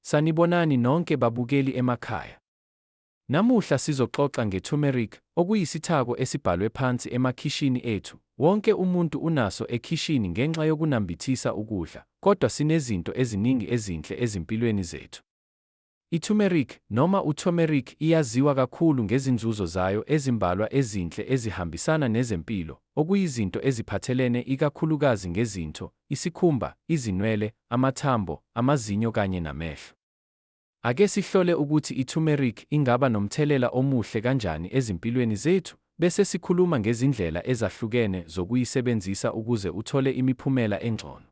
Sanibonani nonke babukeli emakhaya. Namuhla sizoxoxa nge-turmeric, okuyisithako esibhalwe phansi emakhishini ethu. Wonke umuntu unaso ekhishini ngenxa yokunambithisa ukudla, kodwa sinezinto eziningi ezinhle ezimpilweni zethu. I-turmeric, noma u-turmeric, iyaziwa kakhulu ngezinzuzo zayo ezimbalwa ezinhle ezihambisana nezempilo, okuyizinto eziphathelene ikakhulukazi ngezintho, isikhumba, izinwele, amathambo, amazinyo kanye namehlo. Ake sihlole ukuthi i-turmeric ingaba nomthelela omuhle kanjani ezimpilweni zethu, bese sikhuluma ngezindlela ezahlukene zokuyisebenzisa ukuze uthole imiphumela engcono.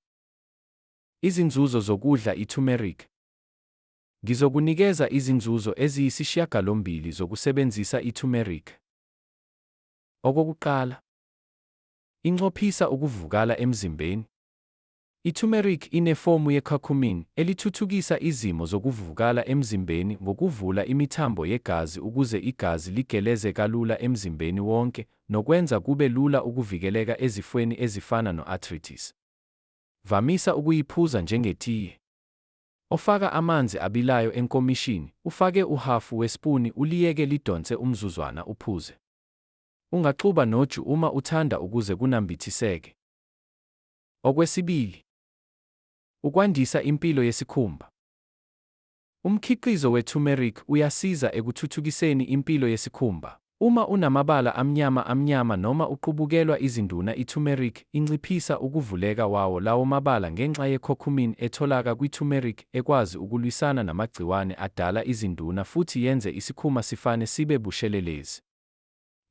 Izinzuzo zokudla i-turmeric. Ngizokunikeza izinzuzo eziyisishiyagalombili zokusebenzisa i-turmeric. Okokuqala, incophisa ukuvukala emzimbeni. I-turmeric inefomu ye-curcumin elithuthukisa izimo zokuvukala emzimbeni ngokuvula imithambo yegazi ukuze igazi ligeleze kalula emzimbeni wonke, nokwenza kube lula ukuvikeleka ezifweni ezifana no-arthritis. Vamisa ukuyiphuza njengetiye. Ofaka amanzi abilayo enkomishini, ufake uhhafu wesipuni uliyeke lidonse umzuzwana uphuze. Ungaxuba noju uma uthanda ukuze kunambithiseke. Okwesibili, ukwandisa impilo yesikhumba. Umkhiqizo we-turmeric uyasiza ekuthuthukiseni impilo yesikhumba. Uma unamabala amnyama amnyama noma uqubukelwa izinduna i-turmeric inciphisa ukuvuleka wawo lawomabala ngenxa ye-curcumin etholaka kwi-turmeric ekwazi ukulwisana namagciwane adala izinduna futhi yenze isikhuma sifane sibe bushelelezi.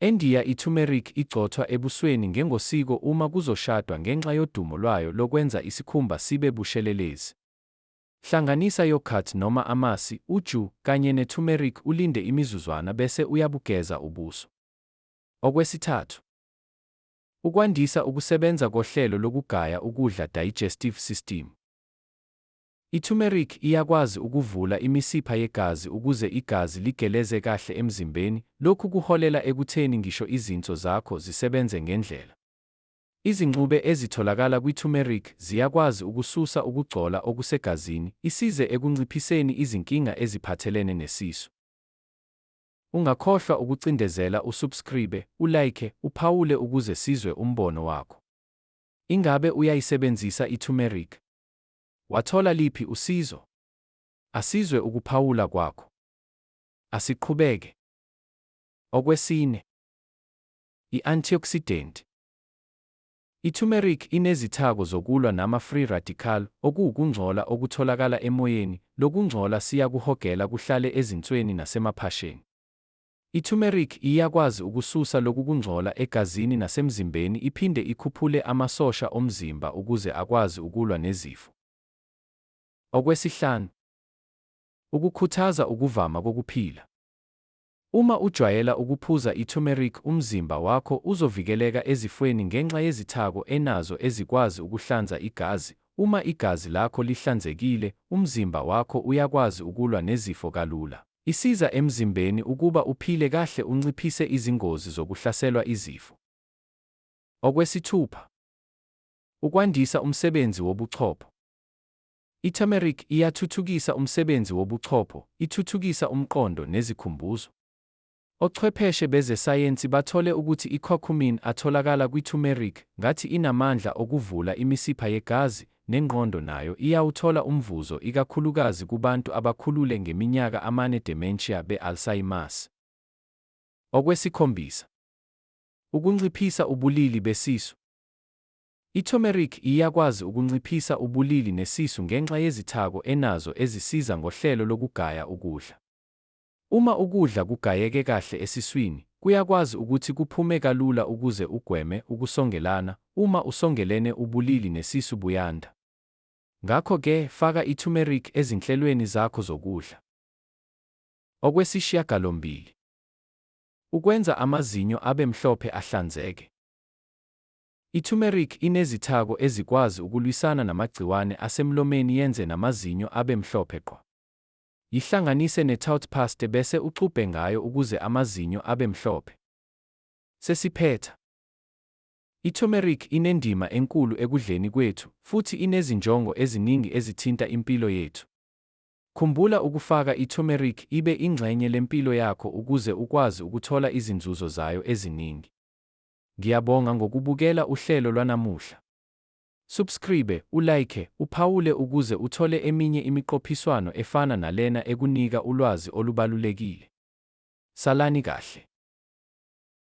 ENdiya i-turmeric igcothwa ebusweni ngengosiko uma kuzoshadwa ngenxa yodumo lwayo lokwenza isikhumba sibe bushelelezi. Hlanganisa yoghurt noma amasi, uju, kanye ne-turmeric ulinde imizuzwana bese uyabugeza ubuso. Okwesithathu, ukwandisa ukusebenza kohlelo lokugaya ukudla digestive system. I-turmeric iyakwazi ukuvula imisipha yegazi ukuze igazi ligeleze kahle emzimbeni, lokhu kuholela ekutheni ngisho izinso zakho zisebenze ngendlela. Izingxube ezitholakala kwi-turmeric ziyakwazi ukususa ukugcola okusegazini, isize ekunciphiseni izinkinga eziphathelene nesisu. Ungakhohlwa ukucindezela usubscribe, ulike, uphawule ukuze sizwe umbono wakho. Ingabe uyayisebenzisa i-turmeric? Wathola liphi usizo? Asizwe ukuphawula kwakho. Asiqhubeke. Okwesine, i-antioxidant. I-turmeric inezithako zokulwa nama-free radical, okuwukungcola okutholakala emoyeni, lokungcola siyakuhogela kuhlale ezinsweni nasemaphasheni. I-turmeric iyakwazi ukususa lokukungcola egazini nasemzimbeni iphinde ikhuphule amasosha omzimba ukuze akwazi ukulwa nezifo. Okwesihlanu, ukukhuthaza ukuvama kokuphila. Uma ujwayela ukuphuza i-turmeric umzimba wakho uzovikeleka ezifweni ngenxa yezithako enazo ezikwazi ukuhlanza igazi. Uma igazi lakho lihlanzekile, umzimba wakho uyakwazi ukulwa nezifo kalula. Isiza emzimbeni ukuba uphile kahle unciphise izingozi zokuhlaselwa izifo. Okwesithupha, ukwandisa umsebenzi wobuchopho. I-turmeric iyathuthukisa umsebenzi wobuchopho, ithuthukisa umqondo nezikhumbuzo. Ochwepheshe bezesayensi bathole ukuthi i-curcumin atholakala kwi-turmeric ngathi inamandla okuvula imisipha yegazi, nengqondo nayo iyawuthola umvuzo ikakhulukazi kubantu abakhulule ngeminyaka amane dementia be-Alzheimer's. Okwesikhombisa, ukunciphisa ubulili besisu. I-turmeric iyakwazi ukunciphisa ubulili nesisu ngenxa yezithako enazo ezisiza ngohlelo lokugaya ukudla. Uma ukudla kugayeke kahle esiswini, kuyakwazi ukuthi kuphume kalula ukuze ugweme ukusongelana, uma usongelene ubulili nesisu buyanda. Ngakho-ke faka i-turmeric ezinhlelweni zakho zokudla. Okwesishiyagalombili, ukwenza amazinyo abe mhlophe ahlanzeke. I-turmeric inezithako ezikwazi ukulwisana namagciwane asemlomeni yenze namazinyo abe mhlophe qwa. Yihlanganise ne-toothpaste bese uxubhe ngayo ukuze amazinyo abe mhlophe. Sesiphetha. I-turmeric inendima enkulu ekudleni kwethu futhi inezinjongo eziningi ezithinta impilo yethu. Khumbula ukufaka i-turmeric ibe ingxenye lempilo yakho ukuze ukwazi ukuthola izinzuzo zayo eziningi. Ngiyabonga ngokubukela uhlelo lwanamuhla. Subscribe, u-like, uphawule ukuze uthole eminye imiqophiswano efana nalena ekunika ulwazi olubalulekile. Salani kahle.